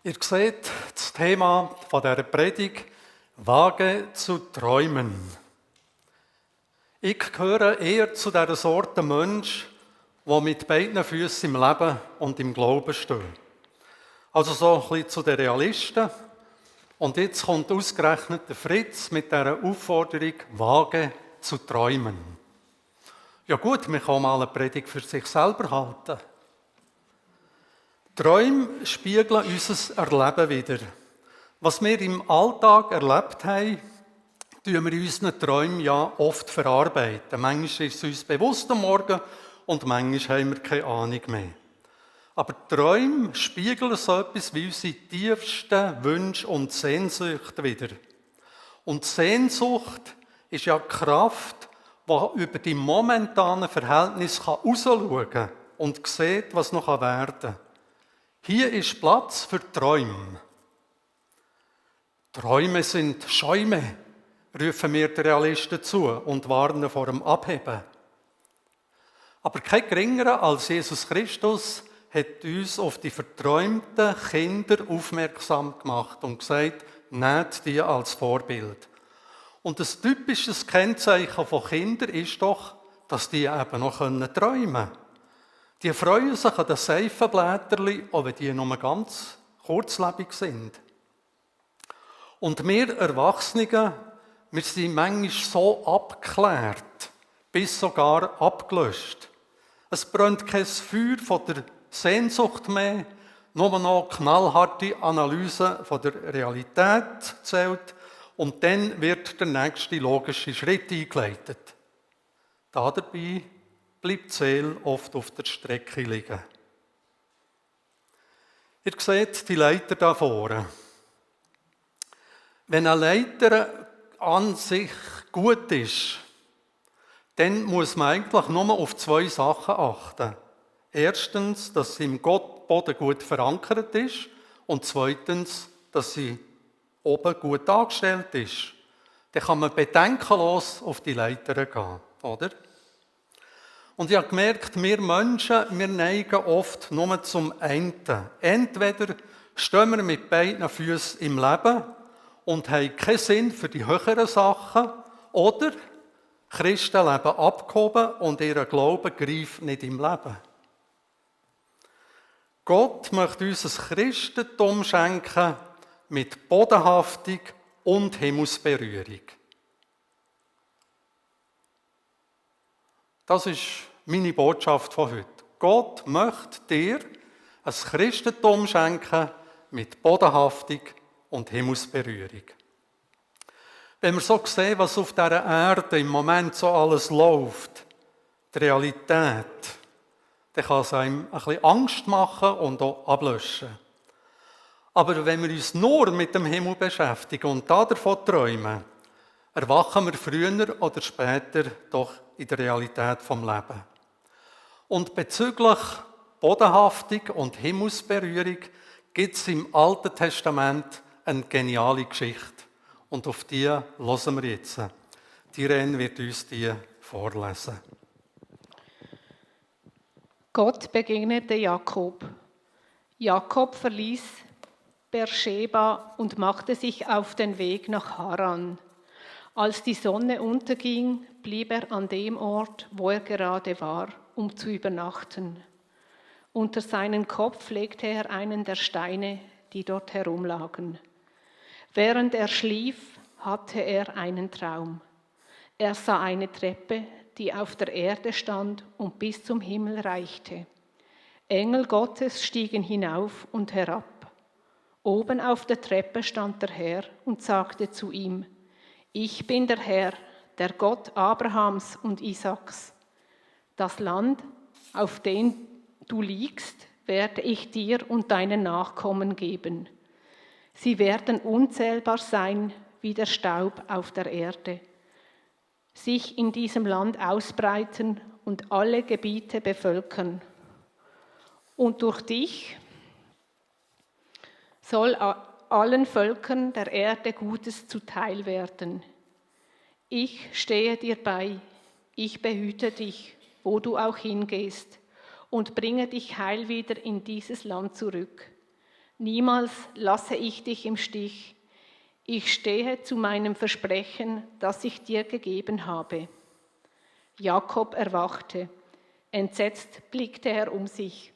Ihr seht das Thema dieser Predigt, Wage zu träumen. Ich gehöre eher zu dieser Sorte Mensch, der mit beiden Füßen im Leben und im Glauben steht. Also so ein bisschen zu den Realisten. Und jetzt kommt ausgerechnet der Fritz mit dieser Aufforderung, Wage zu träumen. Ja gut, man kann mal eine Predigt für sich selber halten. Träume spiegeln unser Erleben wider. Was wir im Alltag erlebt haben, tun wir in unseren Träumen ja oft verarbeiten. Manchmal ist es uns bewusst am Morgen und manchmal haben wir keine Ahnung mehr. Aber Träume spiegeln so etwas wie unsere tiefsten Wünsche und Sehnsüchte wider. Und Sehnsucht ist ja die Kraft, die über die momentanen Verhältnisse herausschauen kann und sieht, was noch werden kann. Hier ist Platz für Träume. Träume sind Schäume, rufen wir die Realisten zu und warnen vor dem Abheben. Aber kein geringerer als Jesus Christus hat uns auf die verträumten Kinder aufmerksam gemacht und gesagt, nehmt die als Vorbild. Und ein typisches Kennzeichen von Kindern ist doch, dass die eben noch träumen können. Die freuen sich an den Seifenblätterchen, auch wenn die nur ganz kurzlebig sind. Und wir Erwachsenen, wir sind manchmal so abgeklärt, bis sogar abgelöscht. Es brennt kein Feuer von der Sehnsucht mehr, nur noch knallharte Analyse von der Realität zählt und dann wird der nächste logische Schritt eingeleitet. Dabei bleibt die Seele oft auf der Strecke liegen. Ihr seht die Leiter da vorne. Wenn eine Leiter an sich gut ist, dann muss man eigentlich nur auf zwei Sachen achten. Erstens, dass sie im Boden gut verankert ist und zweitens, dass sie oben gut angestellt ist. Dann kann man bedenkenlos auf die Leiter gehen, oder? Und ich habe gemerkt, wir Menschen, wir neigen oft nur zum einen. Entweder stehen wir mit beiden Füßen im Leben und haben keinen Sinn für die höheren Sachen, oder Christen leben abgehoben und ihr Glaube greift nicht im Leben. Gott möchte uns ein Christentum schenken mit Bodenhaftung und Himmelsberührung. Das ist meine Botschaft von heute. Gott möchte dir ein Christentum schenken mit Bodenhaftung und Himmelsberührung. Wenn wir so sehen, was auf dieser Erde im Moment so alles läuft, die Realität, dann kann es einem ein bisschen Angst machen und auch ablöschen. Aber wenn wir uns nur mit dem Himmel beschäftigen und davon träumen, erwachen wir früher oder später doch in der Realität vom Leben. Und bezüglich Bodenhaftung und Himmelsberührung gibt es im Alten Testament eine geniale Geschichte. Und auf die hören wir jetzt. Die Irene wird uns die vorlesen. Gott begegnete Jakob. Jakob verließ Beersheba und machte sich auf den Weg nach Haran. Als die Sonne unterging, blieb er an dem Ort, wo er gerade war, um zu übernachten. Unter seinen Kopf legte er einen der Steine, die dort herumlagen. Während er schlief, hatte er einen Traum. Er sah eine Treppe, die auf der Erde stand und bis zum Himmel reichte. Engel Gottes stiegen hinauf und herab. Oben auf der Treppe stand der Herr und sagte zu ihm: Ich bin der Herr, der Gott Abrahams und Isaaks. Das Land, auf dem du liegst, werde ich dir und deinen Nachkommen geben. Sie werden unzählbar sein wie der Staub auf der Erde, sich in diesem Land ausbreiten und alle Gebiete bevölkern. Und durch dich soll allen Völkern der Erde Gutes zuteil werden. Ich stehe dir bei, ich behüte dich, wo du auch hingehst, und bringe dich heil wieder in dieses Land zurück. Niemals lasse ich dich im Stich. Ich stehe zu meinem Versprechen, das ich dir gegeben habe. Jakob erwachte. Entsetzt blickte er um sich.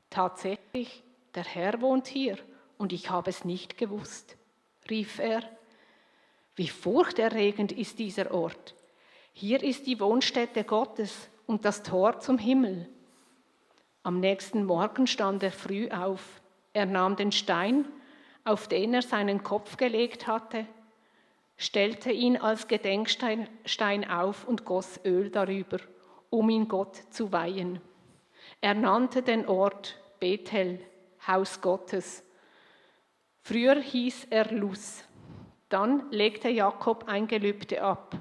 Tatsächlich, der Herr wohnt hier und ich habe es nicht gewusst, rief er. Wie furchterregend ist dieser Ort. Hier ist die Wohnstätte Gottes und das Tor zum Himmel. Am nächsten Morgen stand er früh auf. Er nahm den Stein, auf den er seinen Kopf gelegt hatte, stellte ihn als Gedenkstein auf und goss Öl darüber, um ihn Gott zu weihen. Er nannte den Ort Bethel, Haus Gottes. Früher hieß er Luz. Dann legte Jakob ein Gelübde ab.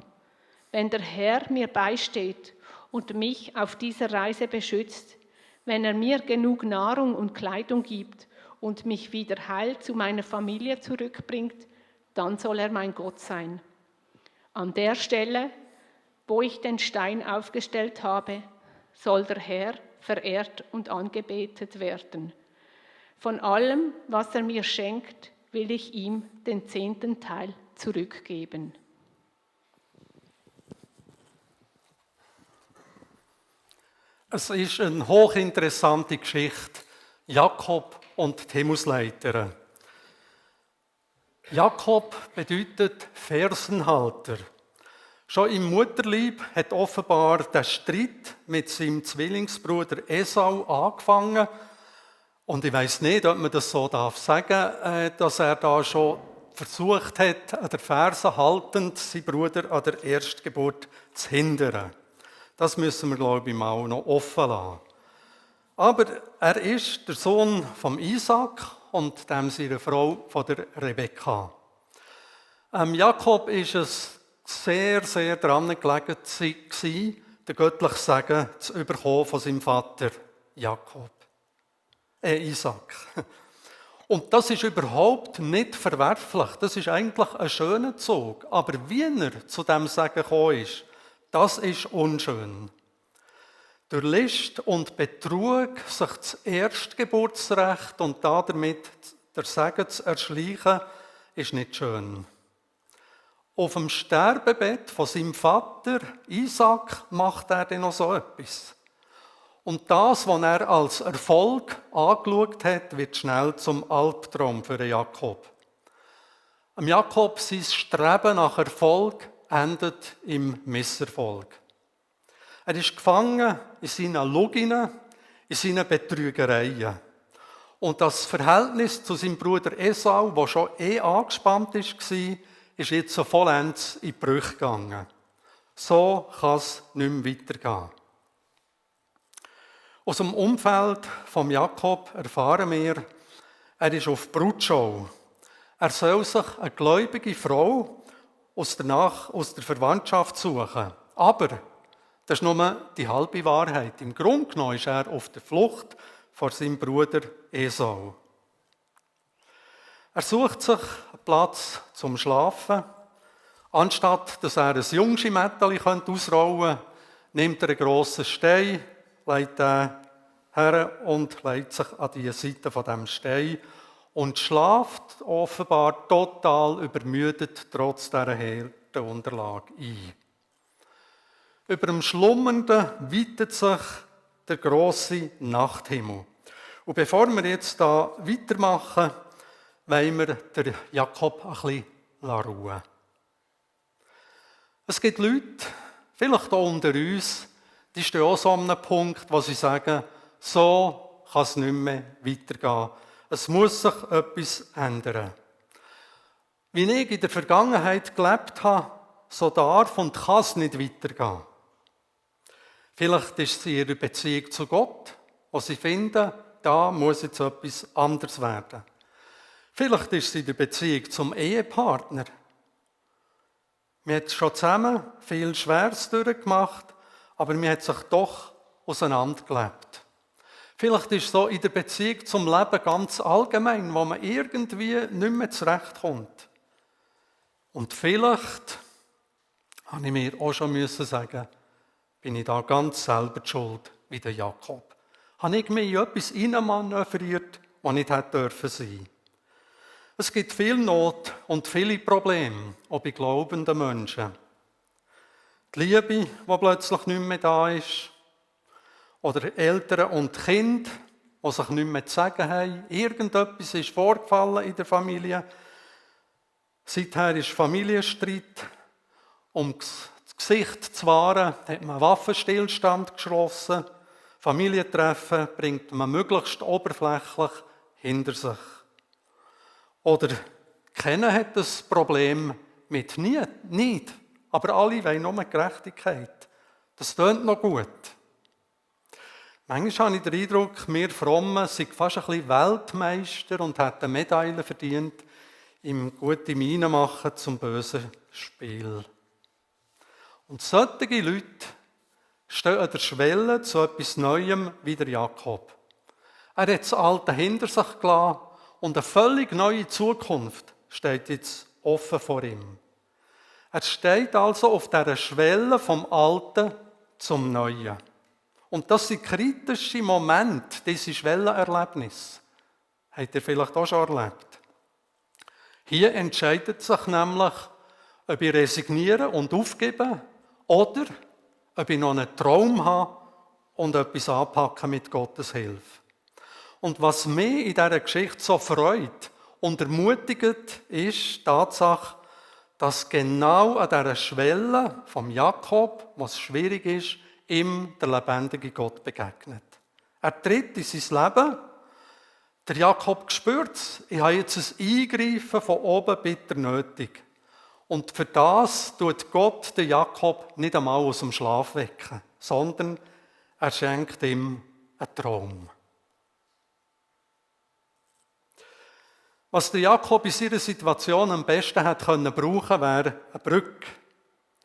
Wenn der Herr mir beisteht und mich auf dieser Reise beschützt, wenn er mir genug Nahrung und Kleidung gibt und mich wieder heil zu meiner Familie zurückbringt, dann soll er mein Gott sein. An der Stelle, wo ich den Stein aufgestellt habe, soll der Herr verehrt und angebetet werden. Von allem, was er mir schenkt, will ich ihm den 10. Teil zurückgeben. Es ist eine hochinteressante Geschichte. Jakob und die Himmelsleiter. Jakob bedeutet Fersenhalter. Schon im Mutterleib hat offenbar der Streit mit seinem Zwillingsbruder Esau angefangen. Und ich weiss nicht, ob man das so sagen darf, dass er da schon versucht hat, an der Ferse haltend seinen Bruder an der Erstgeburt zu hindern. Das müssen wir, glaube ich, mal noch offen lassen. Aber er ist der Sohn von Isaac und dem seiner Frau von der Rebekka. Jakob ist es sehr, sehr daran gelegen, den göttlichen Segen zu bekommen von seinem Vater Isaac. Und das ist überhaupt nicht verwerflich. Das ist eigentlich ein schöner Zug. Aber wie er zu diesem Segen gekommen ist, das ist unschön. Durch List und Betrug sich das Erstgeburtsrecht und damit der Segen zu erschleichen, ist nicht schön. Auf dem Sterbebett von seinem Vater Isaac macht er dann noch so etwas. Und das, was er als Erfolg angeschaut hat, wird schnell zum Albtraum für Jakob. Jakob, sein Streben nach Erfolg endet im Misserfolg. Er ist gefangen in seinen Lügen, in seinen Betrügereien. Und das Verhältnis zu seinem Bruder Esau, das schon angespannt war, ist jetzt so vollends in die Brüche gegangen. So kann es nicht mehr weitergehen. Aus dem Umfeld von Jakob erfahren wir, er ist auf Brutschau. Er soll sich eine gläubige Frau aus der Verwandtschaft suchen. Aber das ist nur die halbe Wahrheit. Im Grunde genommen ist er auf der Flucht vor seinem Bruder Esau. Er sucht sich einen Platz zum Schlafen. Anstatt dass er ein Jungschimätteli ausrollen könnte, nimmt er einen grossen Stein, legt ihn her und legt sich an die Seite von dem Stein und schläft offenbar total übermüdet trotz dieser harten Unterlage ein. Über dem Schlummernden weitet sich der grosse Nachthimmel. Und bevor wir jetzt hier weitermachen, wollen wir den Jakob ein bisschen ruhen. Es gibt Leute, vielleicht auch unter uns, die stehen auch so an einem Punkt, wo sie sagen, so kann es nicht mehr weitergehen. Es muss sich etwas ändern. Wie ich in der Vergangenheit gelebt habe, so darf und kann es nicht weitergehen. Vielleicht ist es in ihrer Beziehung zu Gott, wo sie finden, da muss jetzt etwas anderes werden. Vielleicht ist es in der Beziehung zum Ehepartner. Wir haben schon zusammen viel Schweres durchgemacht, aber man hat sich doch auseinandergelebt. Vielleicht ist es so in der Beziehung zum Leben ganz allgemein, wo man irgendwie nicht mehr zurechtkommt. Und vielleicht, habe ich mir auch schon sagen, bin ich da ganz selber die schuld, wie der Jakob. Habe ich mich in etwas hineinmanövriert die nicht hätte dürfen sein. Es gibt viel Not und viele Probleme, auch bei glaubenden Menschen. Die Liebe, die plötzlich nicht mehr da ist, oder Eltern und Kinder, die sich nicht mehr zu sagen haben. Irgendetwas ist vorgefallen in der Familie. Seither ist Familienstreit. Um das Gesicht zu wahren, hat man einen Waffenstillstand geschlossen. Familientreffen bringt man möglichst oberflächlich hinter sich. Oder keiner hat das Problem mit nicht. Aber alle wollen nur Gerechtigkeit. Das tönt noch gut. Manchmal habe ich den Eindruck, wir Frommen sind fast ein bisschen Weltmeister und hätten eine Medaille verdient im guten Miene machen zum bösen Spiel. Und solche Leute stehen an der Schwelle zu etwas Neuem wie der Jakob. Er hat das Alte hinter sich gelassen und eine völlig neue Zukunft steht jetzt offen vor ihm. Er steht also auf dieser Schwelle vom Alten zum Neuen. Und das sind kritische Momente, diese Schwellenerlebnis. Habt ihr vielleicht auch schon erlebt? Hier entscheidet sich nämlich, ob ich resigniere und aufgebe oder ob ich noch einen Traum habe und etwas anpacken mit Gottes Hilfe. Und was mich in dieser Geschichte so freut und ermutigt, ist die Tatsache, dass genau an dieser Schwelle vom Jakob, was schwierig ist, ihm der lebendige Gott begegnet. Er tritt in sein Leben. Der Jakob spürt es. Ich habe jetzt ein Eingreifen von oben bitter nötig. Und für das tut Gott den Jakob nicht einmal aus dem Schlaf wecken, sondern er schenkt ihm einen Traum. Was der Jakob in seiner Situation am besten hätte brauchen können, wäre eine Brücke.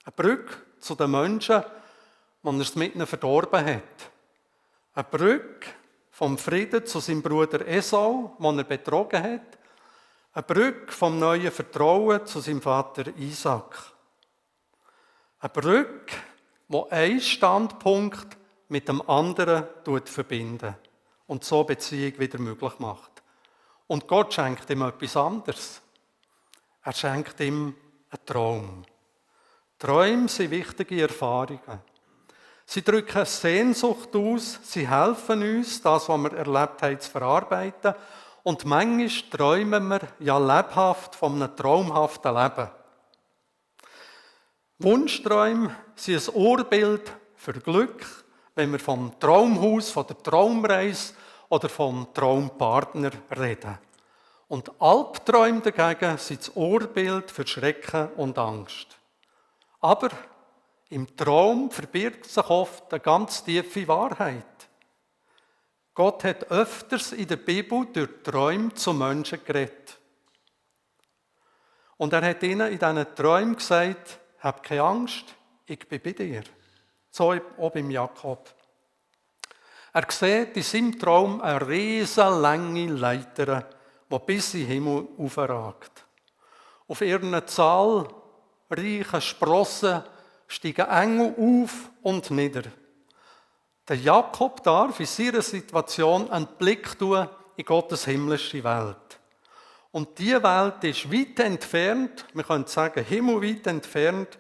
Eine Brücke zu den Menschen, die er es mitten verdorben hat. Eine Brücke vom Frieden zu seinem Bruder Esau, den er betrogen hat. Eine Brücke vom neuen Vertrauen zu seinem Vater Isaac. Eine Brücke, die einen Standpunkt mit dem anderen verbindet und so Beziehung wieder möglich macht. Und Gott schenkt ihm etwas anderes. Er schenkt ihm einen Traum. Träume sind wichtige Erfahrungen. Sie drücken Sehnsucht aus, sie helfen uns, das, was wir erlebt haben, zu verarbeiten. Und manchmal träumen wir ja lebhaft von einem traumhaften Leben. Wunschträume sind ein Urbild für Glück, wenn wir vom Traumhaus, von der Traumreise oder vom Traumpartner reden. Und Albträume dagegen sind das Urbild für Schrecken und Angst. Aber im Traum verbirgt sich oft eine ganz tiefe Wahrheit. Gott hat öfters in der Bibel durch Träume zu Menschen geredet. Und er hat ihnen in diesen Träumen gesagt, hab keine Angst, ich bin bei dir. So auch beim Jakob. Er sieht in seinem Traum eine riesenlange Leiter, die bis in den Himmel aufragt. Auf ihren zahlreichen Sprossen steigen Engel auf und nieder. Der Jakob darf in seiner Situation einen Blick tun in Gottes himmlische Welt. Und diese Welt ist weit entfernt, wir können sagen, himmelweit entfernt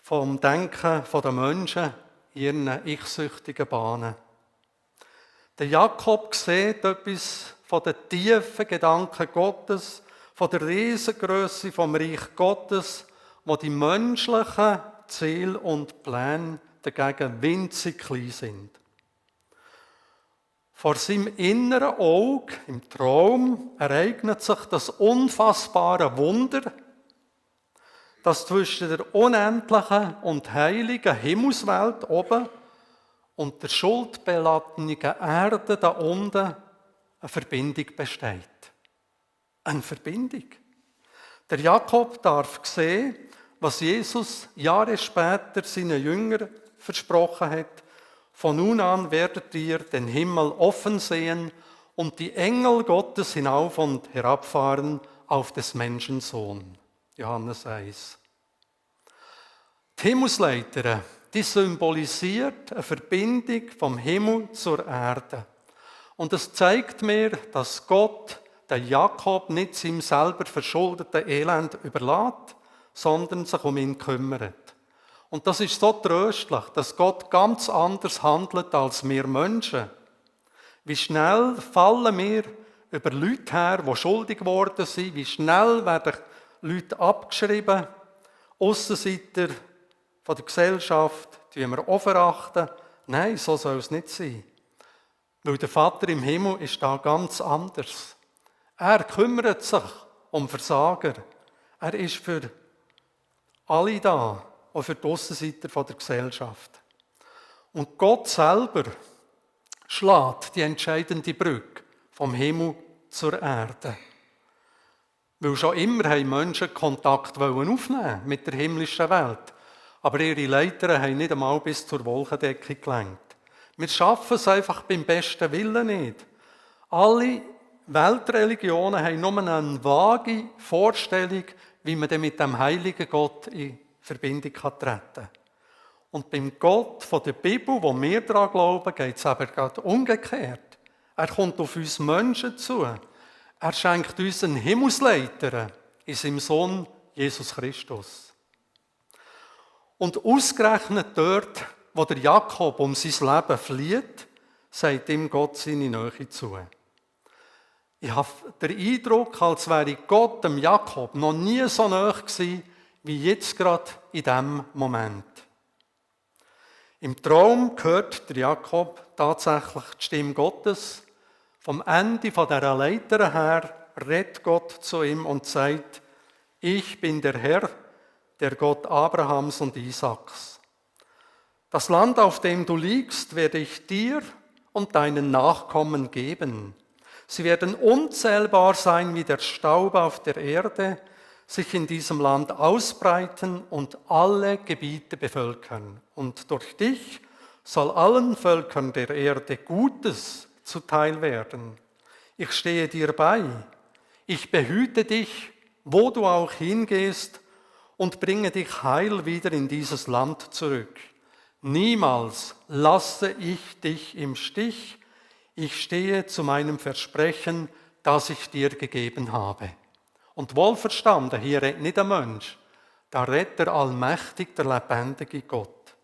vom Denken der Menschen in ihren ich-süchtigen Bahnen. Der Jakob sieht etwas von den tiefen Gedanken Gottes, von der Riesengröße vom Reich Gottes, wo die menschlichen Ziele und Pläne dagegen winzig klein sind. Vor seinem inneren Auge, im Traum, ereignet sich das unfassbare Wunder, dass zwischen der unendlichen und heiligen Himmelswelt oben und der schuldbeladenen Erde da unten eine Verbindung besteht. Eine Verbindung. Der Jakob darf sehen, was Jesus Jahre später seinen Jüngern versprochen hat. Von nun an werdet ihr den Himmel offen sehen und die Engel Gottes hinauf und herabfahren auf des Menschen Sohn. Johannes 1. Die Himmelsleiter, die symbolisiert eine Verbindung vom Himmel zur Erde. Und es zeigt mir, dass Gott den Jakob nicht seinem selber verschuldeten Elend überlässt, sondern sich um ihn kümmert. Und das ist so tröstlich, dass Gott ganz anders handelt als wir Menschen. Wie schnell fallen wir über Leute her, die schuldig geworden sind, wie schnell werden Leute abgeschrieben, Aussenseiter von der Gesellschaft, die wir auch verachten. Nein, so soll es nicht sein. Weil der Vater im Himmel ist da ganz anders. Er kümmert sich um Versager. Er ist für alle da, auch für die Aussenseiter von der Gesellschaft. Und Gott selber schlägt die entscheidende Brücke vom Himmel zur Erde. Weil schon immer haben Menschen Kontakt aufnehmen mit der himmlischen Welt. Aber ihre Leiter haben nicht einmal bis zur Wolkendecke gelangt. Wir schaffen es einfach beim besten Willen nicht. Alle Weltreligionen haben nur eine vage Vorstellung, wie man denn mit dem heiligen Gott in Verbindung treten kann. Und beim Gott von der Bibel, wo wir daran glauben, geht es aber gerade umgekehrt. Er kommt auf uns Menschen zu. Er schenkt uns einen Himmelsleiter in seinem Sohn Jesus Christus. Und ausgerechnet dort, wo der Jakob um sein Leben flieht, sagt ihm Gott seine Nähe zu. Ich habe den Eindruck, als wäre Gott dem Jakob noch nie so nahe gewesen, wie jetzt gerade in diesem Moment. Im Traum hört der Jakob tatsächlich die Stimme Gottes. Vom Ende dieser Leiter her redet Gott zu ihm und sagt, ich bin der Herr, der Gott Abrahams und Isaaks. Das Land, auf dem du liegst, werde ich dir und deinen Nachkommen geben. Sie werden unzählbar sein wie der Staub auf der Erde, sich in diesem Land ausbreiten und alle Gebiete bevölkern. Und durch dich soll allen Völkern der Erde Gutes zuteil werden. Ich stehe dir bei. Ich behüte dich, wo du auch hingehst, und bringe dich heil wieder in dieses Land zurück. Niemals lasse ich dich im Stich. Ich stehe zu meinem Versprechen, das ich dir gegeben habe. Und wohlverstanden, hier redet nicht ein Mensch, da redet der allmächtige, der lebendige Gott.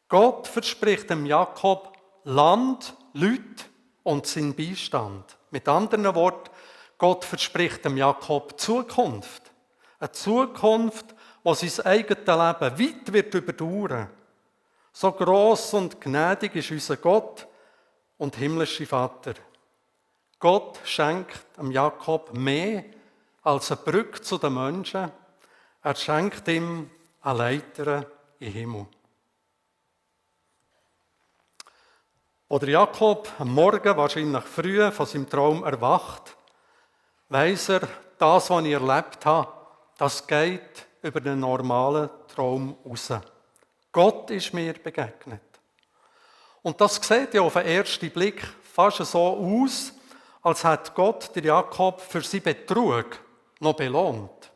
Gott verspricht dem Jakob Land, Leute und seinen Beistand. Mit anderen Worten, Gott verspricht dem Jakob Zukunft. Eine Zukunft, die sein eigenes Leben weit wird überdauern. So gross und gnädig ist unser Gott und himmlischer Vater. Gott schenkt dem Jakob mehr als eine Brücke zu den Menschen. Er schenkt ihm eine Leiter im Himmel. Als der Jakob am Morgen, wahrscheinlich früh, von seinem Traum erwacht, weiss er, das, was ich erlebt habe, das geht über den normalen Traum raus. Gott ist mir begegnet. Und das sieht ja auf den ersten Blick fast so aus, als hätte Gott den Jakob für seinen Betrug noch belohnt.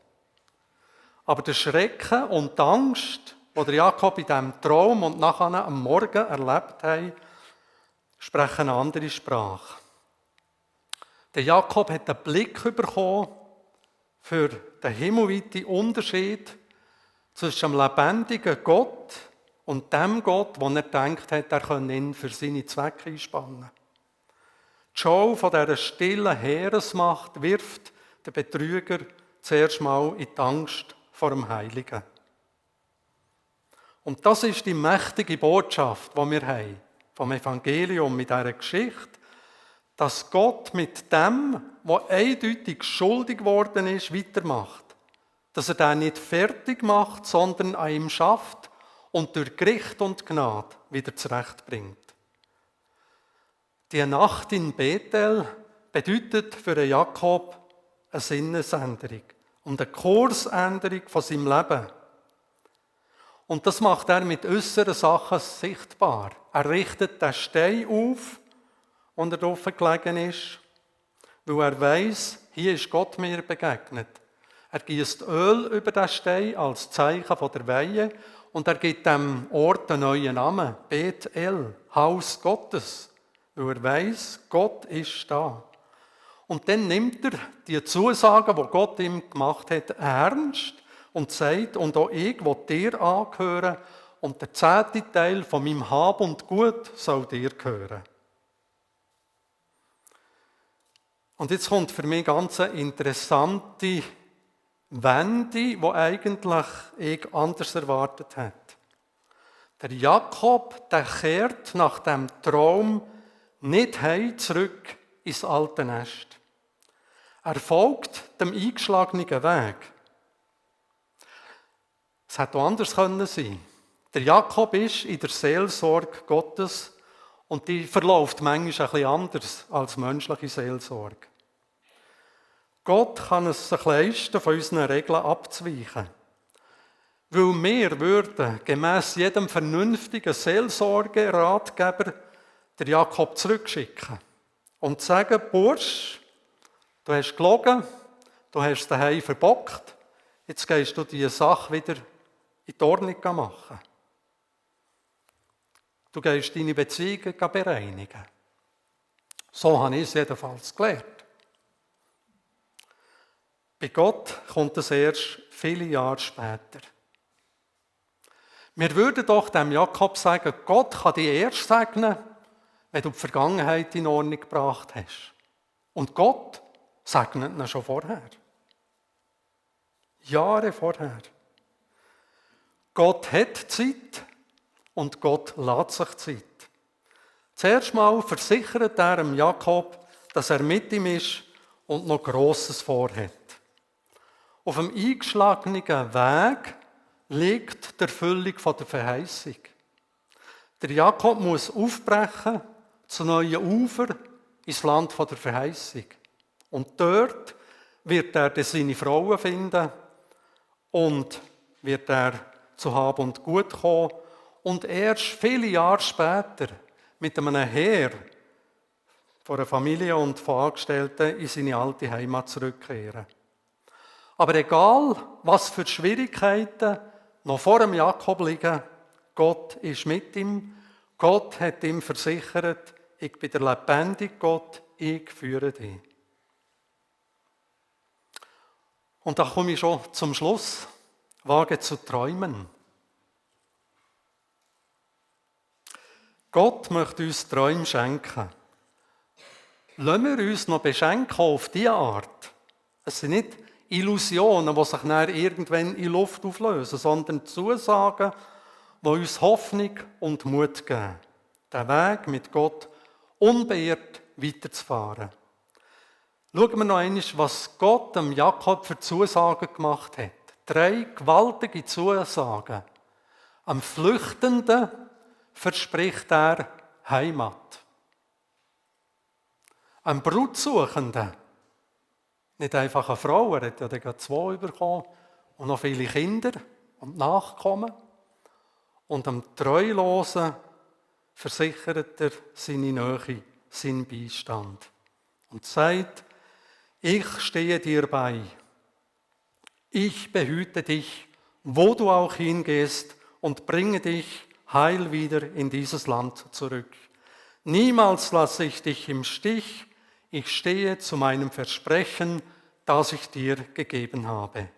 Aber der Schrecken und die Angst, die der Jakob in diesem Traum und nachher am Morgen erlebt hat, sprechen eine andere Sprache. Der Jakob hat einen Blick bekommen für den himmelweiten Unterschied zwischen dem lebendigen Gott und dem Gott, wo er gedacht hat, er könne ihn für seine Zwecke einspannen. Die Schau von dieser stillen Heeresmacht wirft den Betrüger zuerst mal in die Angst vor dem Heiligen. Und das ist die mächtige Botschaft, die wir haben vom Evangelium mit dieser Geschichte, dass Gott mit dem, was eindeutig schuldig geworden ist, weitermacht. Dass er den nicht fertig macht, sondern an ihm schafft und durch Gericht und Gnade wieder zurechtbringt. Die Nacht in Bethel bedeutet für Jakob eine Sinnesänderung und eine Kursänderung von seinem Leben. Und das macht er mit äußeren Sachen sichtbar. Er richtet den Stein auf, und er drauf gelegen ist, weil er weiss, hier ist Gott mir begegnet. Er gießt Öl über den Stein als Zeichen von der Weihe und er gibt dem Ort einen neuen Namen, Bethel, Haus Gottes. weil er weiss, Gott ist da. Und dann nimmt er die Zusagen, die Gott ihm gemacht hat, ernst und sagt, und auch ich will dir angehören und der 10. Teil von meinem Hab und Gut soll dir gehören. Und jetzt kommt für mich ganz eine interessante Wende, die eigentlich ich anders erwartet hätte. Der Jakob, der kehrt nach dem Traum nicht heim zurück ins alte Nest. Er folgt dem eingeschlagenen Weg. Es hätte auch anders sein können. Der Jakob ist in der Seelsorge Gottes und die verläuft manchmal ein bisschen anders als menschliche Seelsorge. Gott kann es sich leisten, von unseren Regeln abzuweichen. Weil wir würden gemäss jedem vernünftigen Seelsorgeratgeber den Jakob zurückschicken und sagen, Bursch, du hast gelogen, du hast es daheim verbockt, jetzt gehst du diese Sache wieder in die Ordnung machen. Du gehst deine Beziehungen bereinigen. So habe ich es jedenfalls gelernt. Bei Gott kommt es erst viele Jahre später. Wir würden doch dem Jakob sagen, Gott kann dich erst segnen, wenn du die Vergangenheit in Ordnung gebracht hast. Und Gott segnet ihn schon vorher. Jahre vorher. Gott hat Zeit und Gott lässt sich Zeit. Zuerst mal versichert er dem Jakob, dass er mit ihm ist und noch Grosses vorhat. Auf dem eingeschlagenen Weg liegt die Erfüllung der Verheißung. Der Jakob muss aufbrechen zu neuen Ufern ins Land der Verheißung. Und dort wird er seine Frauen finden und wird er zu Hab und Gut kommen und erst viele Jahre später mit einem Heer von einer Familie und von Angestellten in seine alte Heimat zurückkehren. Aber egal, was für Schwierigkeiten noch vor dem Jakob liegen, Gott ist mit ihm. Gott hat ihm versichert, ich bin der lebendige Gott, ich führe dich. Und da komme ich schon zum Schluss. Wage zu träumen. Gott möchte uns Träume schenken. Lassen wir uns noch beschenken auf diese Art. Es sind nicht Illusionen, die sich dann irgendwann in Luft auflösen, sondern Zusagen, die uns Hoffnung und Mut geben, den Weg mit Gott unbeirrt weiterzufahren. Schauen wir noch einmal, was Gott dem Jakob für Zusagen gemacht hat. 3 gewaltige Zusagen. Am Flüchtenden verspricht er Heimat. Am Brutsuchenden nicht einfach eine Frau, er hat ja dann 2 bekommen und noch viele Kinder und Nachkommen. Und am Treulosen versichert er seine Nähe, seinen Beistand. Und sagt, ich stehe dir bei. Ich behüte dich, wo du auch hingehst und bringe dich heil wieder in dieses Land zurück. Niemals lasse ich dich im Stich. Ich stehe zu meinem Versprechen, das ich dir gegeben habe.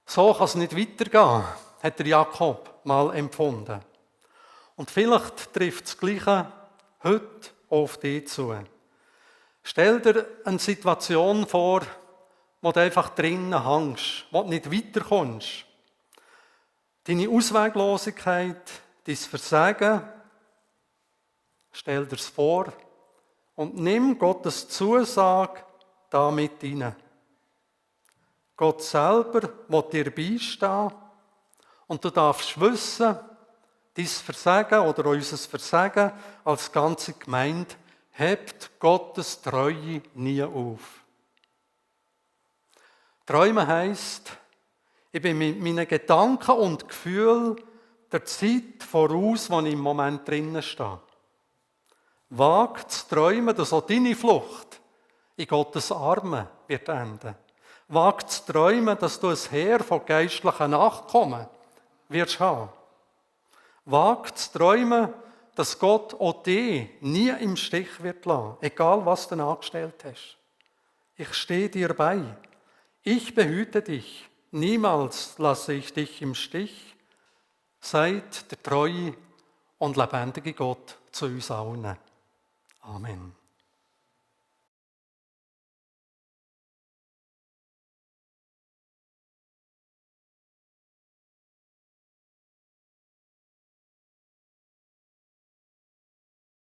So kann es nicht weitergehen, hat der Jakob mal empfunden. Und vielleicht trifft das Gleiche heute auf dich zu. Stell dir eine Situation vor, wo du einfach drinnen hängst, wo du nicht weiterkommst. Deine Ausweglosigkeit, dein Versagen, stell dir es vor und nimm Gottes Zusage da mit rein. Gott selber will dir beistehen und du darfst wissen, dein Versagen oder unser Versagen als ganze Gemeinde hebt Gottes Treue nie auf. Träumen heisst, ich bin mit meinen Gedanken und Gefühlen der Zeit voraus, wo ich im Moment drinnen stehe. Wag zu träumen, dass auch deine Flucht in Gottes Armen wird enden. Wag zu träumen, dass du ein Heer von geistlichen Nachkommen wirst haben. Wag zu träumen, dass Gott auch dich nie im Stich wird lassen, egal was du angestellt hast. Ich stehe dir bei. Ich behüte dich. Niemals lasse ich dich im Stich. Seid der treue und lebendige Gott zu uns allen. Amen.